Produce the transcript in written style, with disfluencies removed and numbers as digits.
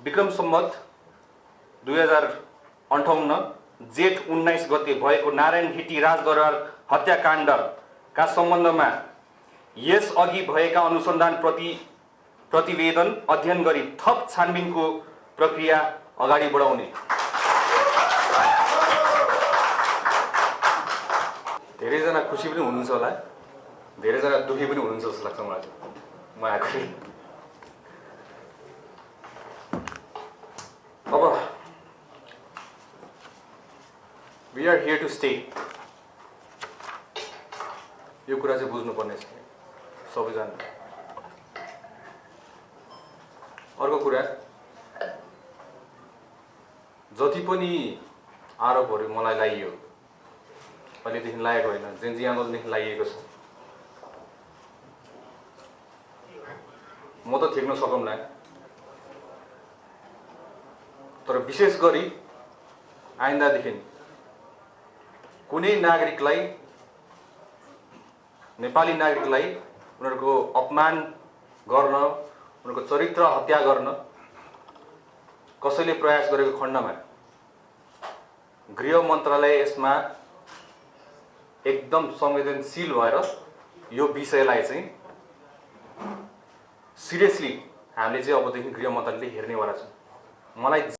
विक्रम सम्वत 2058 जेठ 19 गते भएको नारायण हिटी राजदरबार हत्याकाण्डका सम्बन्धमा यस अघि भएका अनुसन्धान प्रतिवेदन अध्ययन गरी थप छानबिनको प्रक्रिया अगाडि बढाउने। धेरैजना खुसी पनि हुनुहुन्छ होला, धेरैजना दुखी पनि हुनुहुन्छ जस्तो लाग्छ मलाई। म आखिर अब we are here to stay, यो कुरा चाहिँ बुझ्नुपर्ने छ सबैजना। अर्को कुरा, जति पनि आरोपहरू मलाई लाइयो, अहिलेदेखि लागेको होइन, जेनजी आन्दोलनदेखि लाइएको छ, म त ठेक्न सकौँला। तर विशेष गरी आइन्दादेखि कुनै नागरिकलाई, नेपाली नागरिकलाई उनीहरूको अपमान गर्न, उनीहरूको चरित्र हत्या गर्न कसैले प्रयास गरेको खण्डमा गृह मन्त्रालय यसमा एकदम संवेदनशील भएर यो विषयलाई चाहिँ सिरियसली हामीले चाहिँ अबदेखि गृह मन्त्रालयले हेर्नेवाला छ। मलाई